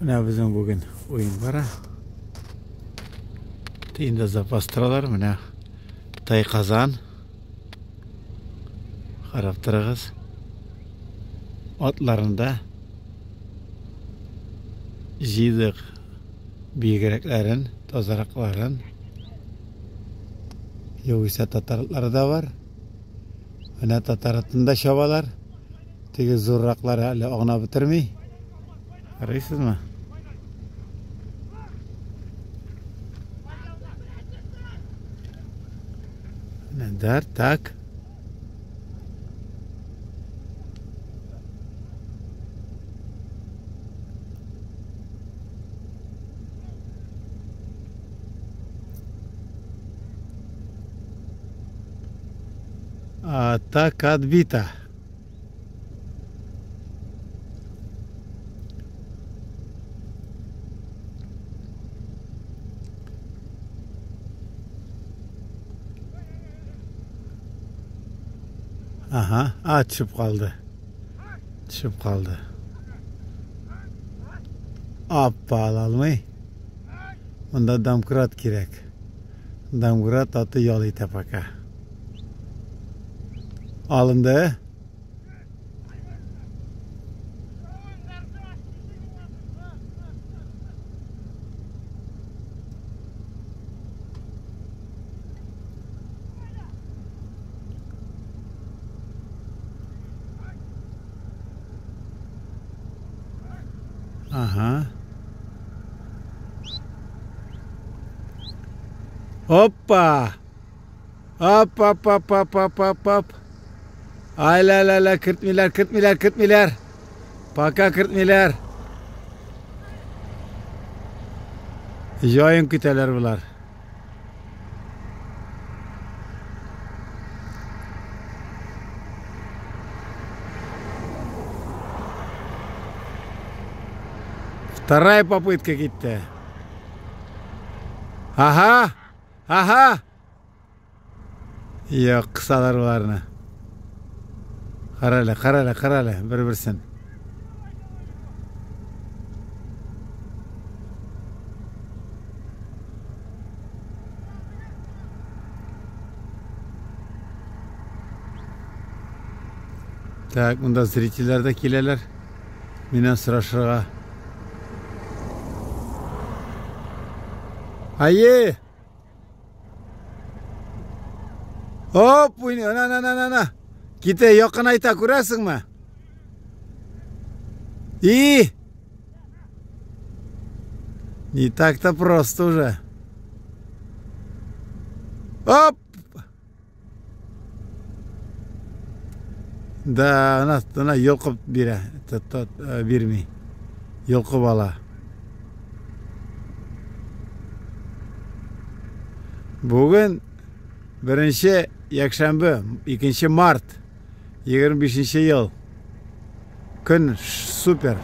Менә безнең бүген уен бара. Инде запас торалар. Менә Тайказан. Карап торыгыз. Атларында җыйдык биегрәкләрен, тазаракларын. Югыйсә татарлары да бар. Менә татар атында чабалар. Теге зурраклары әле агына бетерми. Карыйсызмы? Дар, так. Атака отбита. Ага, а, төшеп калды. Төшеп калды. Аппа ала алмый. Монда домкрат кирәк. Домкрат аты ял итә пока. Алынды. Ага. Опа! Оп, оп, оп, оп, оп, оп, оп. Ай, ла, ла, ла, кертмиләр, кертмиләр, кертмиләр. Пока кертмиләр. Җаен көтәләр болар. Вторая попытка китте. Ага! Ага! Юк, кысалар боларны. Карале, карале, карале, бер-берсен. Так, монда зрительләр дә киләләр. Миннән сорашырга. Әйе! Оп, уйный, на, на, на, на, на. Китә, якынайта, күрәсеңме? И! Не так-то просто уже. Оп! Да, она, она йолкып бирә, бирми. Йолкып ала. Бүген беренче якшәмбе, 2 март, 25 ел. Көн супер.